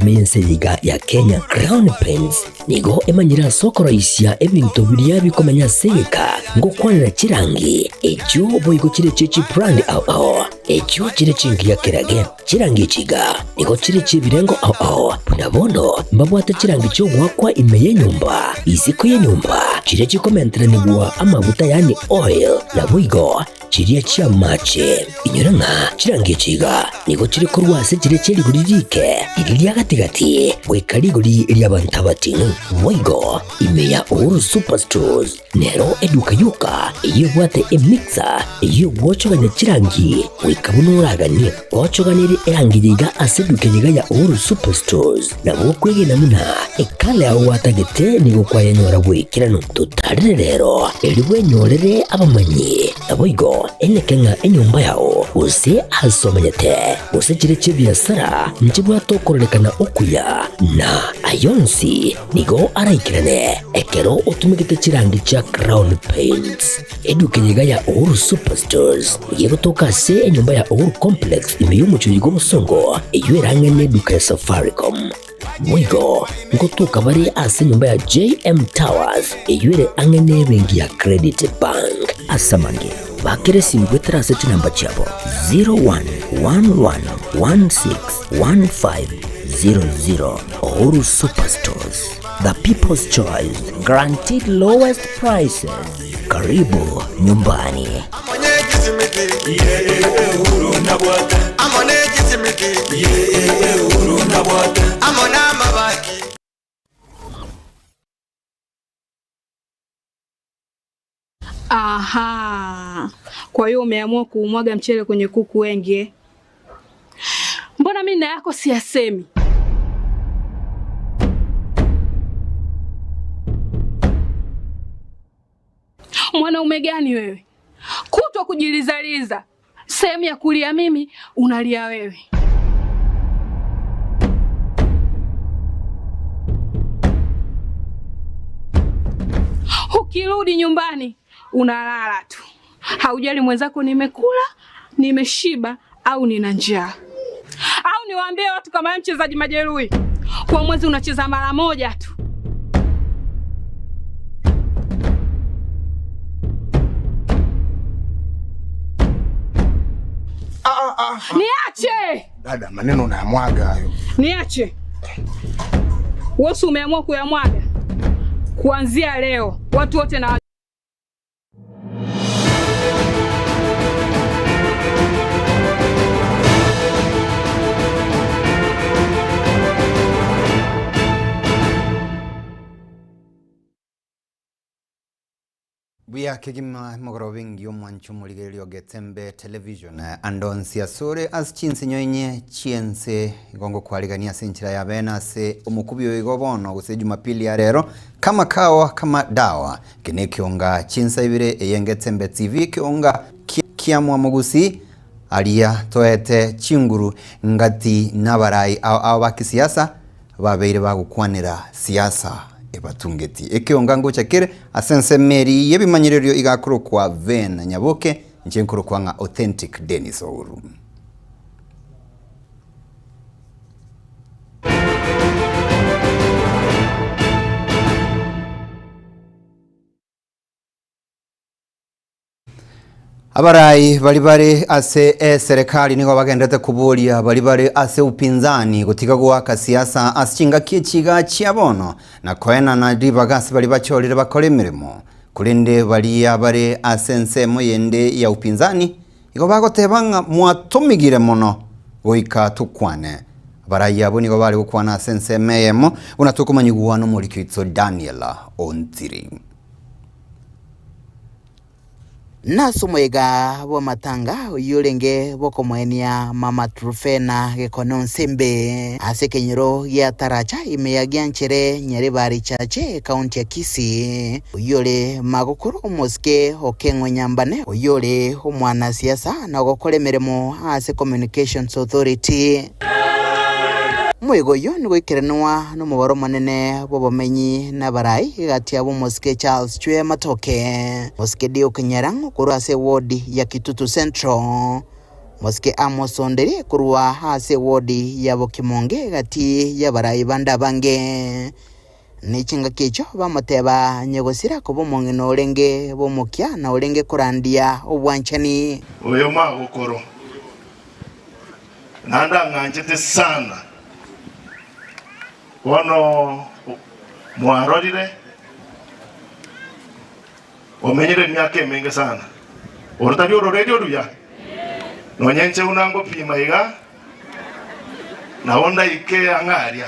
Ime y'ense eye iga ya Kenya. Crown Paints nigo emanyire ase okoroisia ebinto biria bikomenya ase egeka ngokwanera chirangi echio boigo chire chie chibrand ao ao echio chire chingiya kerage. Chirangi echi iga nigo chire chi'ebirengo ao ao buna bono mbabwate chirangi chi'ogoakwa ime y'enyomba, isiko y'enyomba, chiria chikomenteranigwa amaguta yaani oil, naboigo chiria chi'amache. Inyora ng'a chirangi echi iga nigo chire korwa ase chiria chie rigori riike, riria ria gati-gati, goika rigori ri'abanto abating'u. Boigo ime ya Uhuru Superstores nero eduka yoka eyio ebwate emixer eyio egwochogania chirangi goika buna oraganie. Gwochoganirie erangi eye iga ase eduka eye iga ya Uhuru Superstores, nabo okwegena buna ekala yao gwatagete nigo kwayenyora bw'ekeranu. Totarere rero, erio bwenyorere abamanyi. Naboigo eneke ng'a enyomba yao, gose aase omenyete, gose chire chi'ebiasara, nchibwate okororekana okuya, na ayio onsi nigo araikerane ekero otumegete chirangi chia Crown Paints. Eduka eye iga ya Uhuru Superstores nigo egotoka ase enyomba ya Uhuru Complex ime y'omochie oyo bw'obosongo, eyio erang'e neduka ya Safaricom. Boigo ngotoka bare ase enyomba ya JM Towers eyio ere ang'e nebenki ya Credit Bank. Ase amange, bakera esimi goetera ase chinamba chiabo 0111161500. Uhuru Superstores, the people's choice, guaranteed lowest prices. Karibu nyumbani. Aha. Kwa hiyo umeamua kuumwaga mchele kwenye kuku wengi eh? Mbona mimi na yako siyasemi? Mwanaume gani wewe? Kutwa kujilizaliza. Sehemu ya kulia mimi unalia wewe. Ukirudi nyumbani unalala tu. Haujali mwenzako nimekula, nimeshiba au nina njaa. Au niwaambie watu kama wewe mchezaji majeruhi, kwa mwezi unacheza mara moja tu. Niache! Dada, maneno unayamwaga hayo. Niache. Wewe umeamua kuyamwaga. Kuanzia leo watu wote na Buya kegima mogoro wingi omwancho morigererio Getembe Television andonsi asore as chinsinyo inye chiense igongo kwarigania ase enchera ya bene ase omokubi oigo bono gose Jumapili ya rero kama kawa kama dawa kene kionga chinsa ibere eye Getembe TV kionga kiamwa mugusi aria toete chinguru ngati nabarai ao bakisiasa babeire bagukwanira siasa ebatungeti ekionga ngocha kere asense meri yebimanyirerio igakuru kwa Ven Nyaboke nchenkuru kwa nga authentic Dennis Ouru. Abarai balibare ase serikali nigo bagendete kuburia balibare ase upinzani gutiga gwaka siasa ashinga kichiga chiabono na koena na ribagasi bali bachorire bakore emirimo kulinde bali abare ase ensemo yende ya upinzani igo bagotebanga mwatumigire mono goika tukwane. Abarai abo nigo bari gukwana ase ensemo eyemo buna tukomanyigwa n'omorikitso Daniela Ontiri. Nasumwega bwa matanga yulenge bokomwenia mama Trufena gekono nsimbe ase kenyero ya taracha imeyagia nchere nyaribari chache kaunti ya Kisii uyole magukuru omosike okengo nyambane uyole omwana siasa na gokore mirimo ase Communications Authority. Mwego yo nigo ikerenwa n'umubaro munene bw'abamenyi n'abarai gati yabo Mosike Charles Chwe Matoke Mosike Dio Kenyerang korwa ase ward ya Kitutu Central Mosike Amos Onderi korwa ase ewodi ya Bokimonge gati y'abarai bande abange. Ne chingaki echio bamoteba nyegosira koba omong'ina orenge bw'omokia na orenge korandia obwanchani. Oyo magokoro nanda ng'anchete sana bono mwarorire omenyire emiaka emenge sana orotari ororeria oruya nonye unango pima iga naona ike ang'aria.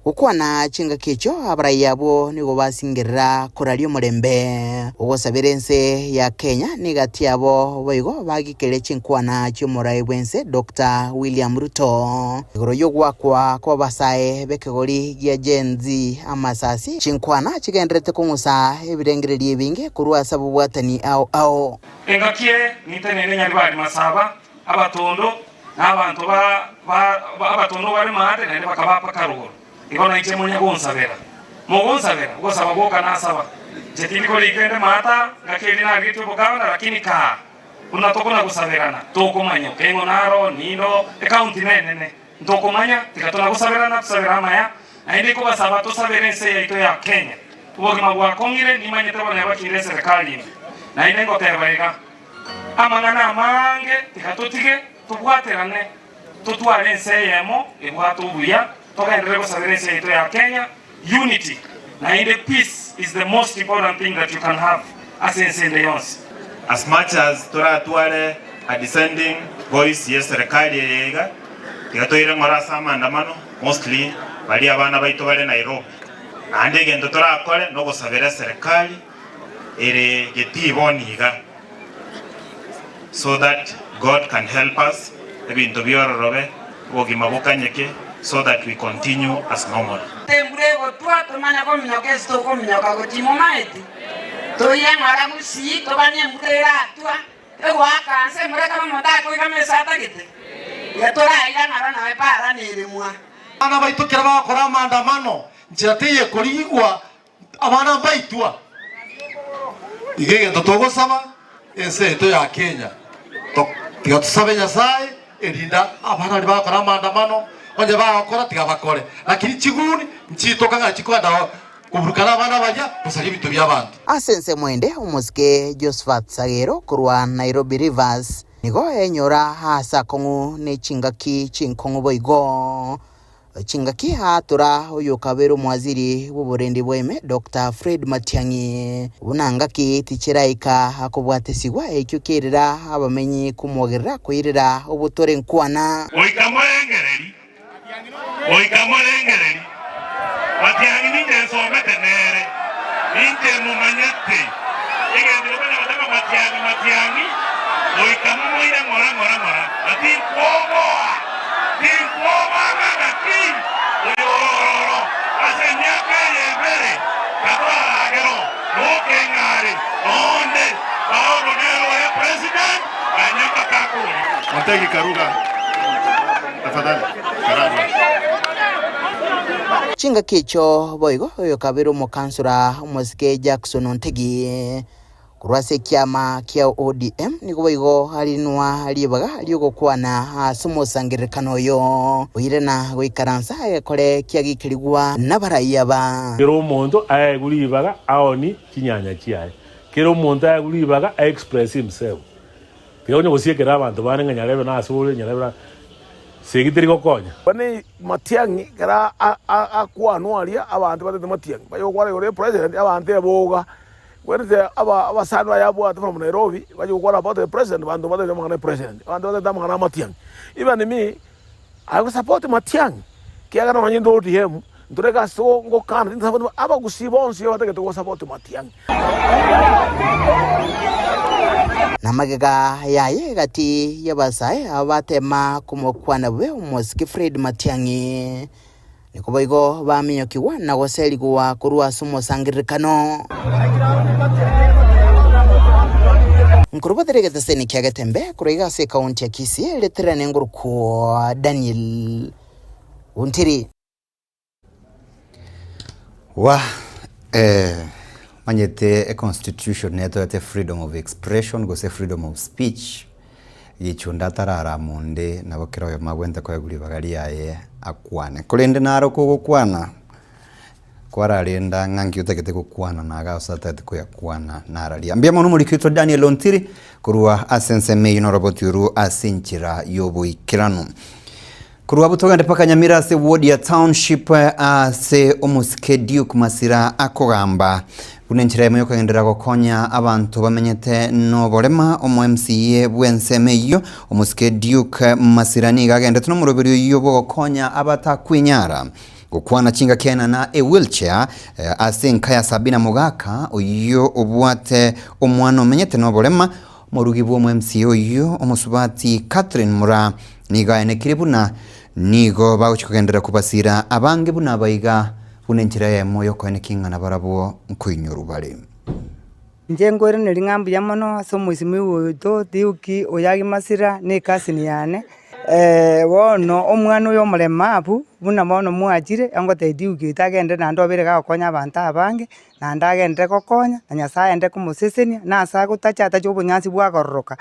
Gokwana chingaki echio abarai abo nigo basingerera koraria omorembe ogosabera ense ya Kenya nigati abo boigo bagikere chinkwana chiomorai bwense Dr. William Ruto igoro yogwakwa kwa basae bekegori gia Gen Z amasasi chinkwana chigenderete kong'usa ebirengererio ebinge korwa ase obobwatani ao ao engakie nitenene nyaribari masaba abatondo n'abantu ba abatondo bari maate naende bakabapa karuguru. Ikona iche munya gonsabera. Mogonsabera, gosaba boka nasaba. Jetini ko ligende mata ngakeli na gitu bokana lakini ka. Una tokona gosaberana. Tokomanya kengo naro nino account nene. Tokomanya tikatona gosaberana tusabera maya. Aende ko basaba tosabere nse ya ito ya Kenya. Ubogima bwa kongire nimanye tabona bakire serikali. Na ine ngoteba amangana amange tikatotige tubwaterane tutware nse yemo ebwatubuya. Kenya, unity. Na in the peace is the most important thing that you can have as in the yons. As much as Toratuare a descending voice yes serikali yega, tikatoire ngora sa maandamano mostly bali abana baito bale Nairobi. Ande gendo torakore no gosabera serikali ere getiboniga so that God can help us ebintu byororobe obogima bukanyeke so that we continue as normal. Tembrego tua tomanya kominyoka esto kominyoka gotimo maeti. Toyeng'ora gusii tobanye mbura tua. Egwaka nse mureka momotako ikamesa atagete. Yatora ng'ara nawe para nirimwa. Abana baitu kera bakora maandamano nchira korigwa abana baitwa. Igege togosaba ense eto ya Kenya. Tiga tusabe Nyasaye erinda abana bakora maandamano onye bakora tiga bakore lakini chiguni nchitoka chikwanda kuburukana abana baja kusali bitu bya bantu. Asense mwende omosike Josephat Sagero korwa Nairobi Rivers nigo enyora hasa kong'u ne chingaki chinkong'u boigo chingaki hatura oyo kabero mwaziri bw'oborendi bweme Dr. Fred Matiang'i bunangaki tichiraika akobwatesigwa ekyo kerera abamenyi kumwogerera kwirira obutore nkwana oikamorengereri oikamorengereri Matiang'i ninje nsomete nere ninje mumanyete igendero bana bataka Matiang'i Matiang'i oikamoira ngora ngora ngora ati koboa tinkoba ngaki oyororo asenyaka yebere kabaragero nokengare nonde baoro nero ya president anyaka kakuri Montegi Karuga tafadhali Karagwa. Chinga kicho boigo oyo kabero mokansura omosike Jackson Ontegi kurwase kiama kia ODM niko boigo alinwa libaga lyogokwana ase omosangererekano oyo oirena goikaransa egekore kiagikirigwa n'abaraiya ba kero omonto aeguri ibaga aoni chinyanya chiaye kero omonto aeguri ibaga express himself tiga onye gosiekera abanto bane ng'a nyarebe nasore nyarebe segitiri gokonya bane Matiang'i kera akwanwaria abantu batete Matiang'i bayokwara yore president abantu eboga werete aba abasanu ayabwate from Nairobi bayokwara about the president bantu batete mangana president bantu batete mangana Matiang'i. Even me I will support Matiang'i kiagana manye ndo ODM ndureka so ngokana support abagusibonsi batete go support Matiang'i. Namagega yaye gati yabasae abatema kumokwana bwe omosike Fred Matiang'i niko boigo bamenyokiwa na goserigwa korwa ase omosangererekano nkurubatheregete seni kia Getembe kuraiga ase ekaunti ya Kisii leterane ngurukwo Daniel Untiri wa manyete a constitution neto yate freedom of expression gose freedom of speech Gichunda tarara munde nabo kero yo magwente koeguri bagari yaye akwane kurende naro kugukwana kwararenda ng'angi utegete gukwana naga usatete kuyakwana nararia mbia mono murikitwa Daniel Ontiri kurua asense meino robot yuru asinchira yobuikirano kurua butogande paka Nyamira ase ward ya township ase omusike Duke Masira akogamba bunenchira emo yokagendera gokonya abantu bamenyete no borema omo MCA bwenseme iyo omusike Duke Masira niga agende tuno murobiri iyo bogokonya abatakwinyara gukwana chinga kena na e wheelchair ase nkaya Sabina Mugaka oyo obwate omwana omenyete no borema morugi bwo MCA oyo omusubati Catherine Mura niga enekire buna nigo baguchikugendera kubasira abange buna baiga bunenchira ya moyo kwene kingana barabo nkuinyuru bali njengo ere neringambu ya mono so mwisimu oyo Duke oyagi Masira ne kasini yane wono omwana oyo omulemavu buna bono mwachire angote Duke tagende nando obere gagokonya abanto abange nande agende gokonya na Nyasaye ende komosesenia nase agotachatacha obonyansi bwagororoka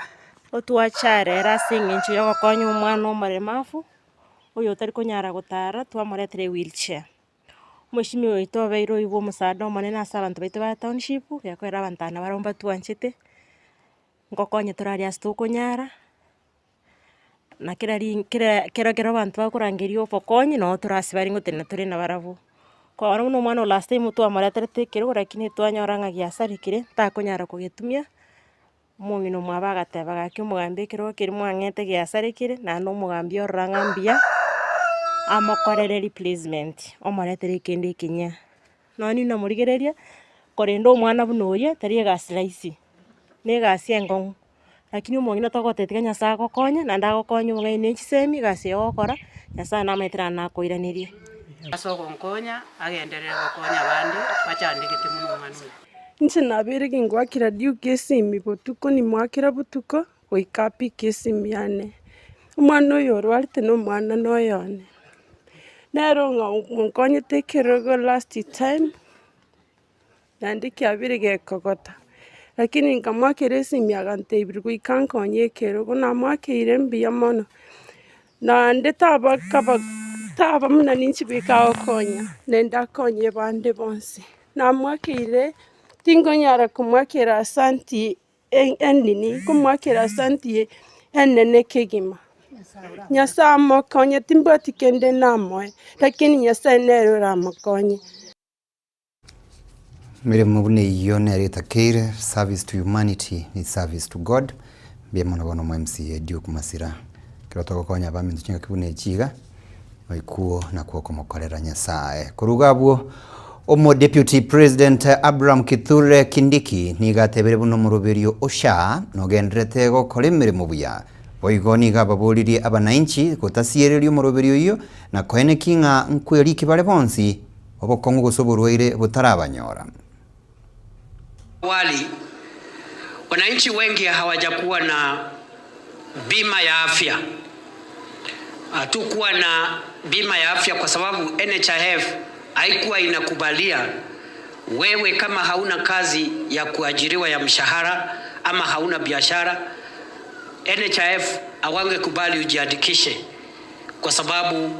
otwacharera ase eng'encho ya gokonya omwana omulemavu oyo otari konyara gotara twamoretire wheelchair. Mheshimiwa oito obeire oigwa omosaada omonene ase abanto baito ba township gekoera abantana barabwo batwanchete ngokonya toraria ase tokonyara na kera kera kera abanto bakorangeria obokonyi noo torase bari ngotenena tore na barabwo. Kwa buna omwana o last time twamoreterete ekerogo lakini twanyora ng'a giasarikire ntakonyara kogetumia omong'ina omwabo agateba gaki omogambi ekerogo keri mwang'ete giasarikire naende omogambi orora ng'a mbuya amokorere replacement omoretere ekende ekinya nonye namorigereria korenda omwana buna oria tari egasi rahisi na egasi engong'u lakini omong'ina togotetiga Nyasaye agokonya naende agokonya obong'aini na echisemi egasi eye ogokora Nyasaye namaete naende nakoiranerie. Ase ogonkonya agenderere gokonya abande bachandegete mono omwana oyo. Inche nabere gingwakira Duke esimi botuko nimwakira botuko goika apike esimi yane omwana oyo orwarete na omwana noyone nero ng'onkonyete ekerogo last time naende kiabire gekogota lakini nkamwakera esimi agantebiri goika nkonye ekerogo namwakeire mbuya mono naende taba kaba taba muna ninchi bikagokonya nende akonye bande bonsi namwakeire tingonyara kumwakera asanti enini kumwakera asanti enene kegima Nyasaye amokonye timbwati kende namoe lakini Nyasaye nere oramokonye. Mirimo bune iyo nereta keire service to humanity ni service to God mbia mono bono mo MCA Duke Masira kero togokonya abaminto chinga kibune echiga oikuo nakuo komokorera Nyasaye korugabwo omo Deputy President Abraham Kithure Kindiki nigatebere buno muruberio osha nogenderete gokora emirimo buya boigo niga baboririe abananchi gotasiereria omuruberio iyo na koene king'a nkweriki bare bonsi obokongo gosoborwaire butarabanyora. Awali wananchi wengi hawajakuwa na bima ya afya. Hatukuwa na bima ya afya kwa sababu NHIF haikuwa inakubalia wewe kama hauna kazi ya kuajiriwa ya mshahara ama hauna biashara, NHIF hawangekubali ujiandikishe kwa sababu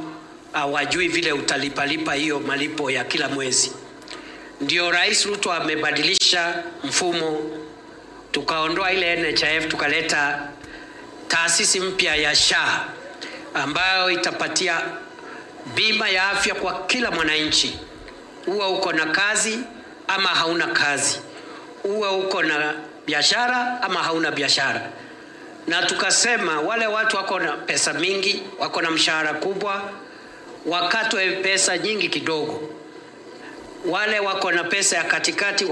hawajui vile utalipalipa hiyo malipo ya kila mwezi. Ndio Rais Ruto amebadilisha mfumo, tukaondoa ile NHIF tukaleta taasisi mpya ya SHA ambayo itapatia bima ya afya kwa kila mwananchi. Uwe uko na kazi ama hauna kazi, uwe uko na biashara ama hauna biashara. Na tukasema wale watu wako na pesa mingi, wako na mshahara kubwa, wakatwe pesa nyingi kidogo. Wale wako na pesa ya katikati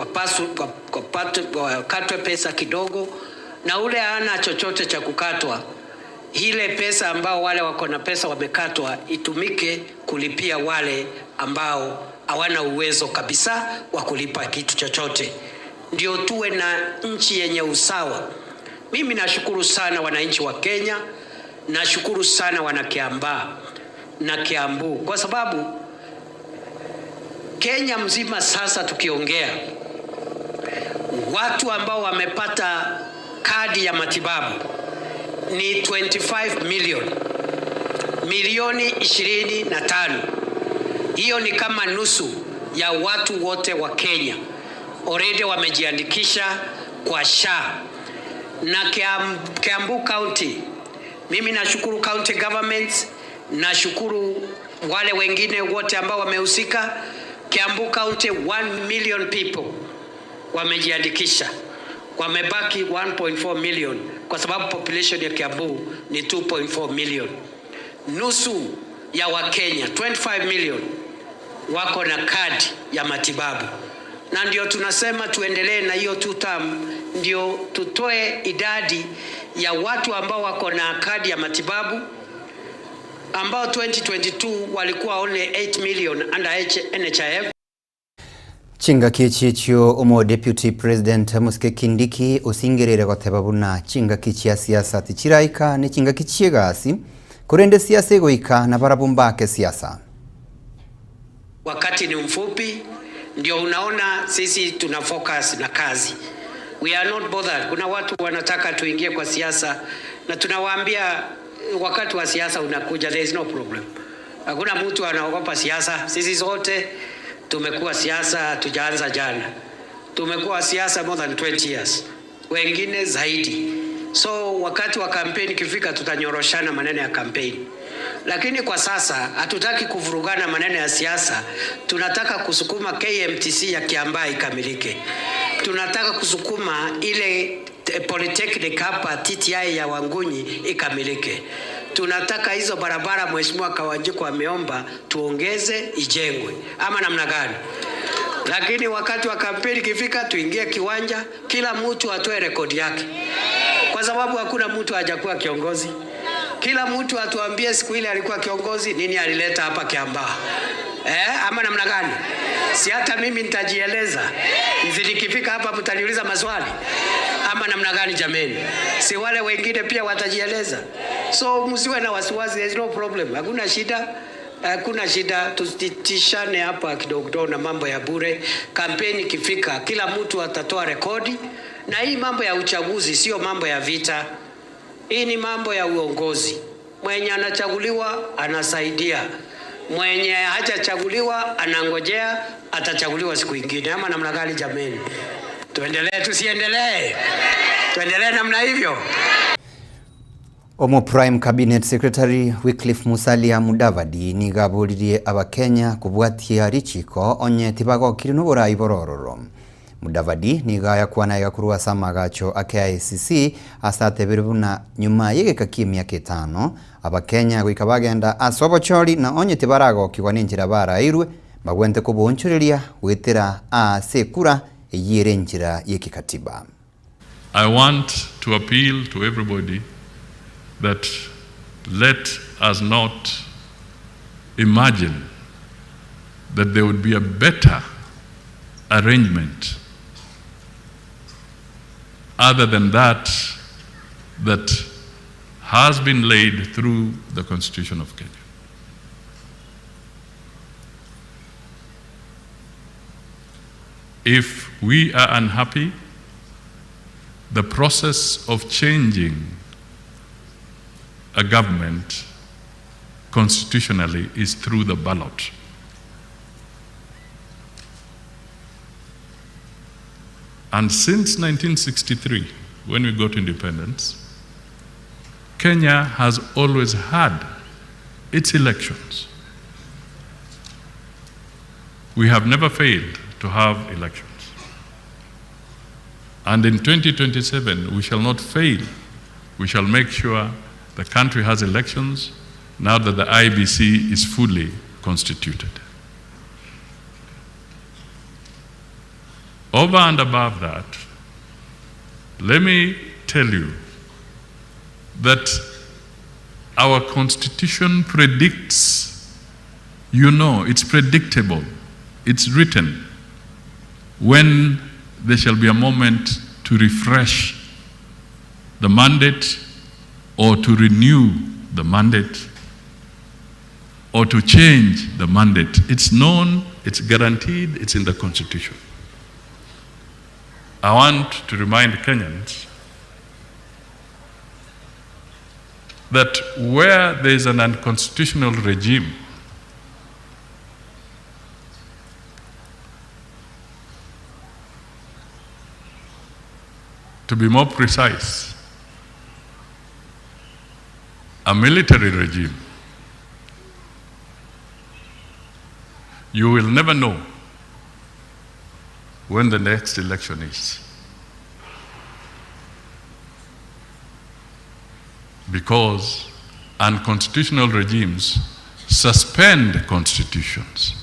wakatwe pesa kidogo, na ule hana chochote cha kukatwa, ile pesa ambao wale wako na pesa wamekatwa itumike kulipia wale ambao hawana uwezo kabisa wa kulipa kitu chochote. Ndio tuwe na nchi yenye usawa. Mimi nashukuru sana wananchi wa Kenya, nashukuru sana wana Kiambaa na Kiambu, kwa sababu Kenya mzima sasa tukiongea, watu ambao wamepata kadi ya matibabu ni 25 million, milioni 25. Hiyo ni kama nusu ya watu wote wa Kenya already wamejiandikisha kwa SHA. Na Kiambu County, mimi nashukuru county governments, nashukuru wale wengine wote ambao wamehusika. Kiambu County 1 million people wamejiandikisha, wamebaki 1.4 million kwa sababu population ya Kiambu ni 2.4 million. Nusu ya Wakenya 25 million wako na kadi ya matibabu, na ndio tunasema tuendelee na hiyo two term, ndio tutoe idadi ya watu ambao wako na kadi ya matibabu ambao 2022 walikuwa only 8 million under NHIF. Chingaki chichio omo Deputy President Musike Kindiki osingerere goteba buna chingaki chia siasa tichiraika ni chingaki chiegasi kurende siasa egoika na barabumbake siasa. Wakati ni mfupi, ndio unaona sisi tuna focus na kazi. We are not bothered. Kuna watu wanataka tuingie kwa siasa na tunawaambia wakati wa siasa unakuja, there is no problem. Hakuna mtu anaogopa siasa. Sisi zote tumekuwa siasa, hatujaanza jana. Tumekuwa siasa more than 20 years, wengine zaidi. So wakati wa kampeni ikifika, tutanyoroshana maneno ya kampeni. Lakini kwa sasa hatutaki kuvurugana maneno ya siasa. Tunataka kusukuma KMTC ya Kiambaa ikamilike. Tunataka kusukuma ile Polytechnic hapa TTI ya Wangunyi ikamilike. Tunataka hizo barabara Mheshimiwa Kawanjiku ameomba tuongeze ijengwe, ama namna gani? Lakini wakati wa kampeni ikifika, tuingie kiwanja, kila mtu atoe rekodi yake, kwa sababu hakuna mtu hajakuwa kiongozi. Kila mtu atuambie siku ile alikuwa kiongozi, nini alileta hapa Kiambaa, ama namna gani? Si hata mimi nitajieleza. Nikifika hapa mtaniuliza maswali ama namna gani jameni? Si wale wengine pia watajieleza. So msiwe na wasiwasi, there is no problem. Hakuna shida. Hakuna shida, tusitishane hapa kidogo kidogo na mambo ya bure. Kampeni ikifika, kila mtu atatoa rekodi. Na hii mambo ya uchaguzi sio mambo ya vita. Hii ni mambo ya uongozi. Mwenye anachaguliwa anasaidia, mwenye hajachaguliwa anangojea atachaguliwa siku ingine, ama namna gani jameni? Tuendelee tusiendelee? Tuendelee namna hivyo? Omo Prime Cabinet Secretary Wycliffe Musalia Mudavadi nigaburirie abakenya kubwatia richiko onye tibagokiri n'uburayi borororo. Mudavadi nigaya kuana igakurwa samagacho ake ICC asate buna nyuma yegeka kimyaka 5 abakenya gwika bagenda asobochori na onye tibaragokigwa n'injira barairwe bagwente kubonchureria gwitira asekura eyire njira yekikatiba. I want to appeal to everybody that let us not imagine that there would be a better arrangement other than that that has been laid through the Constitution of Kenya. If we are unhappy, the process of changing a government constitutionally is through the ballot. And since 1963, when we got independence, Kenya has always had its elections. We have never failed to have elections. And in 2027, we shall not fail. We shall make sure the country has elections now that the IBC is fully constituted. Over and above that, let me tell you that our constitution predicts, you know, it's predictable, it's written, when there shall be a moment to refresh the mandate or to renew the mandate or to change the mandate. It's known, it's guaranteed, it's in the constitution. I want to remind Kenyans that where there is an unconstitutional regime, to be more precise, a military regime, you will never know when the next election is. Because unconstitutional regimes suspend constitutions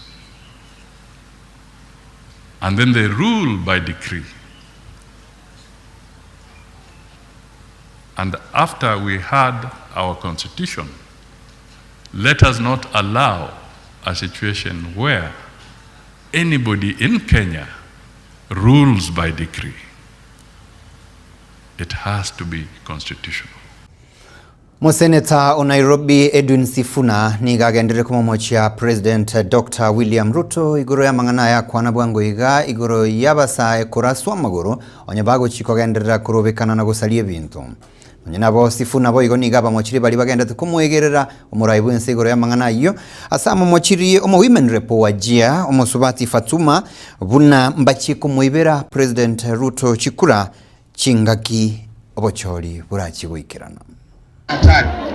and then they rule by decree. And after we had our constitution, let us not allow a situation where anybody in Kenya rules by decree. It has to be constitutional. Moseneta o Nairobi Edwin Sifuna nigagendere kumomochia President Dr. William Ruto igoro ya mang'ana ya kwana bwango iga igoro yabasae kuraswa magoro onye chikogenderera kurubikana na gusaria ebintu. Nabo Sifuna boigo niga bamochiri bari bagendete kumwegerera omurai bwense igoro ya mang'ana iyo asa momochiri omo women rep wa Jia omosubati Fatuma buna mbachi kumuibera President Ruto chikura chingaki obochori burachi goikerana.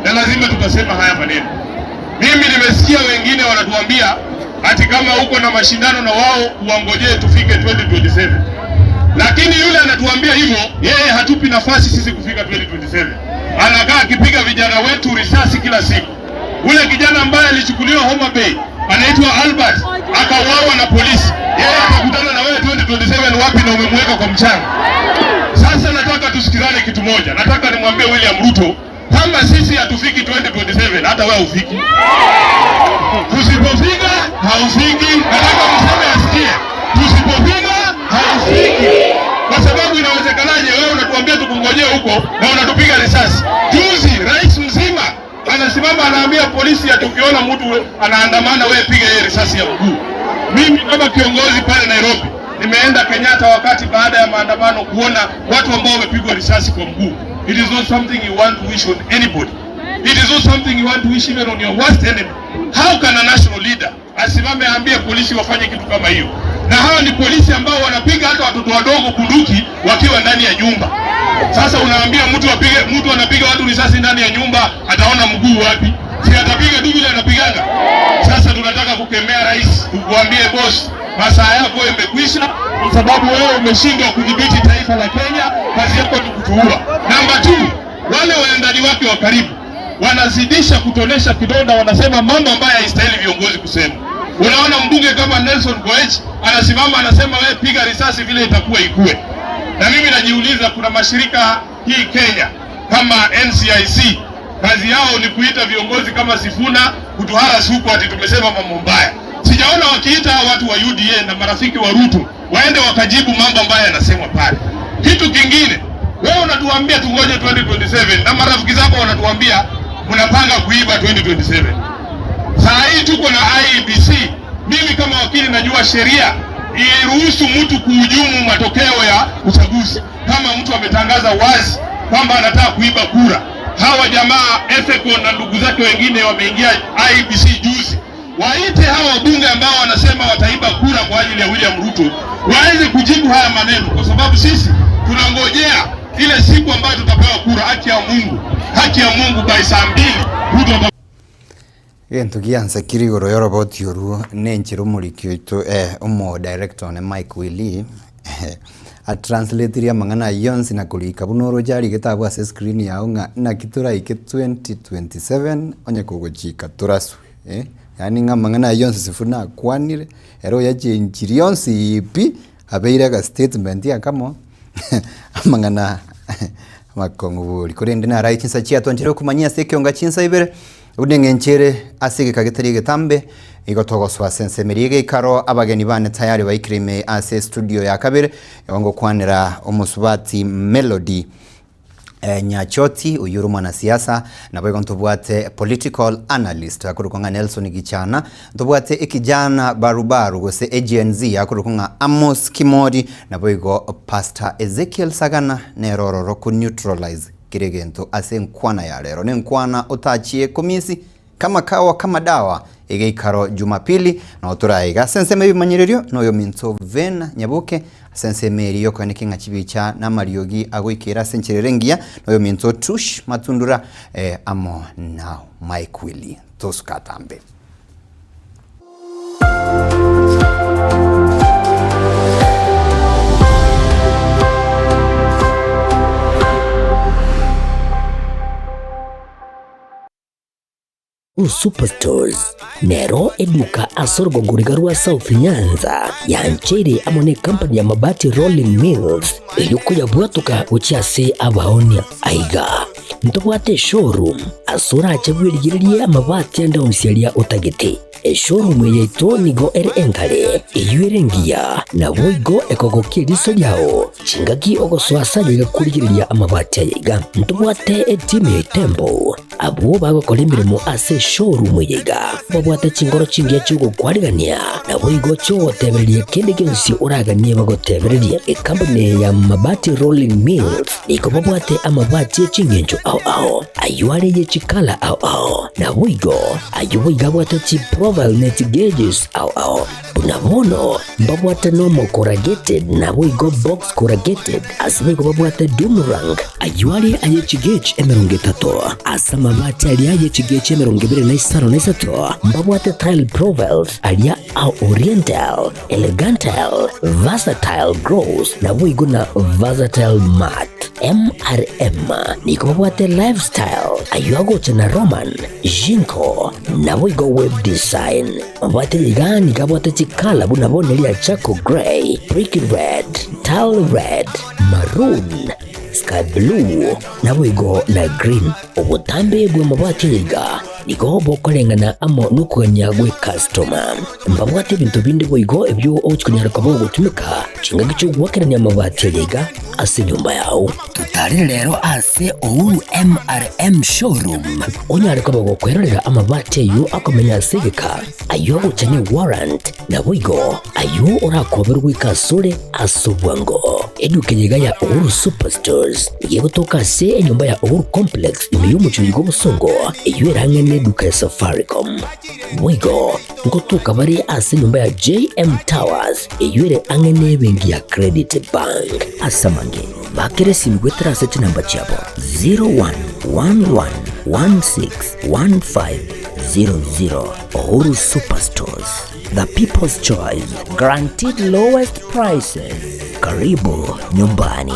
Na lazima tutasema haya maneno. Mimi nimesikia wengine wanatuambia ati kama uko na mashindano na wao uangojee tufike 2027. Lakini yule anatuambia hivyo, yeye hatupi nafasi sisi kufika 2027. Anakaa akipiga vijana wetu risasi kila siku. Ule kijana ambaye alichukuliwa Homa Bay anaitwa Albert akauawa na polisi. Yeye atakutana na wewe 2027 wapi na umemweka kwa mchanga? Sasa nataka tusikizane kitu moja. Nataka nimwambie William Ruto, kama sisi hatufiki 2027, hata wewe hufiki. Tusipofika haufiki. Nataka mseme asikie. Tusipofika haufiki. Kwa sababu inawezekanaje wewe unatuambia tukungojee huko na unatupiga risasi? Juzi rais mzima anasimama anaambia polisi atukiona mtu anaandamana wewe piga yeye risasi ya mguu. Mimi kama kiongozi pale Nairobi nimeenda Kenyatta wakati baada ya maandamano kuona watu ambao wamepigwa risasi kwa mguu. It is not something you want to wish on anybody. It is not something you want to wish even on your worst enemy. How can a national leader asimame aambie polisi wafanye kitu kama hiyo? Na hawa ni polisi ambao wanapiga hata watoto wadogo bunduki wakiwa ndani ya nyumba. Sasa unaambia mtu apige, mtu anapiga watu risasi ndani ya nyumba, ataona mguu wapi? Si atapiga tu vile anapigana. Sasa tunataka kukemea rais, tukuambie boss, masaa yako yamekwisha kwa sababu wewe umeshindwa kudhibiti taifa la Kenya, kazi yako ni kutuua. Namba 2, wale waendani wake wa karibu wanazidisha kutonesha kidonda, wanasema mambo ambayo haistahili viongozi kusema. Unaona mbunge kama Nelson Koech anasimama anasema wewe piga risasi vile itakuwa ikue. Na mimi najiuliza, kuna mashirika hii Kenya kama NCIC, kazi yao ni kuita viongozi kama Sifuna kutuharasi huko ati tumesema mambo mbaya. Sijaona wakiita watu wa UDA na marafiki wa Ruto waende wakajibu mambo ambayo yanasemwa pale. Kitu kingine, wewe unatuambia tungoje 2027 na marafiki zako wanatuambia mnapanga kuiba 2027. Saa hii tuko na IEBC. Mimi kama wakili najua sheria iruhusu mtu kuhujumu matokeo ya uchaguzi kama mtu ametangaza wazi kwamba anataka kuiba kura. Hawa jamaa Ethekon na ndugu zake wengine wameingia IEBC juzi. Waite hawa wabunge ambao wanasema wataiba kura kwa ajili ya William Ruto waweze kujibu haya maneno, kwa sababu sisi tunangojea ile siku ambayo tutapewa kura. Haki ya Mungu, haki ya Mungu, by saa 2 Ruto Gento giansa kiri igoro ya roboti oru nenchera omoriki oito omo director ne Mike Willy atranslate amang'ana yonsi na korika buna oroche arigete abwo ase screen yao ng'a naki toraike 2027 onye kogochika toraswe yaani ng'a amang'ana yonsi Sifuna akwanire ero yachenchiri yonsi pi abeire aga statement yakamo amang'ana makong'u bori korende narai chinsa chiatwanchire okomanyia ase ekionga chinsa ibere unengenchere asige kagetari getambe igotogoswa sensemeri geikaro abageni bane tayari baikirime ase studio ya kabere wango kwanera omusubati Melody Nyachoti uyuru mwanasiasa na boigo ntobwate political analyst akurukonga Nelson Gichana, ntobwate ekijana barubaru gose AGNZ akurukonga Amos Kimori na boigo Pastor Ezekiel Sagana nerororo ku neutralize Kire gento ase nkwana ya lero ne nkwana utachie komisi kama kawa kama dawa igeikaro Jumapili na oturaiga senseme bimanyirerio noyo minto vena nyabuke senseme eriyo kweneke nga chibicha na mariogi agoikera senchererengia noyo minto tush matundura amo na Mike Willy tosukatambe. Superstores nero eduka asorgongoriga rwa South Nyanza yanchere amone company ya Mabati Rolling Mills eyuko yabwatuka uchiase abaonia aiga ntobwate showroom asora achebwirigirie amabati anda onsiaria otagete eshowroom yeito nigo ere enkare eyuerengia na boigo ekogokie riso lyao chingaki ogoswasa kurigiria amabati ayega ntobwate etime etembo abo bagokora emirimo ase showroom yega babwate chingoro chingia chigokwarigania na boigo chogotebereria kende gionsi oraganie bagotebereria ekampani ya Mabati Rolling Mills niko babwate amabati echingencho ao ao ayuare yechikala ao ao na boigo ayo babwate chi profile net gauges ao ao bunabono babwate normal corrugated na boigo box corrugated asiboigo babwate doomerang ayuare ayechi gauge 30 asa mabati aria ayechi gauge 25 mbabwate tile profiles aria au oriental elegantal versatile gross na boigo na versatile mat MRM niko babwate lifestyle ayuagocha na Roman Jinko na boigo web design mabati ligani kabwate chikala bunabonelia charcoal gray, brick red, tile red, maroon, sky blue na boigo na green. Obutambe bwa mabati liga niko bokolengana amo nukuganya gwe customer mbabwate bintu bindi boigo ebyo ochikunyara kabogo tumika chinga gichugwakeranya mabati liga ase nyumba yao. Tutari lero ase Uhuru MRM showroom onyare kabogo kwerorera amabati ayo akomenya segeka ayo guchanye warrant na boigo ayo orakoberwa ikasore asobwango eduke ya Uhuru Superstores yegotoka se enyumba ya Uhuru Complex imiyumuchuyigo musongo eyo duka ya Safaricom mwigo ngotuka bari ase nyumba ya JM Towers eyure angene bengi ya Credit Bank asamange bakere simgwetra ase namba chabo 0111161500. Uhuru Superstores, the people's choice, guaranteed lowest prices. Karibu nyumbani.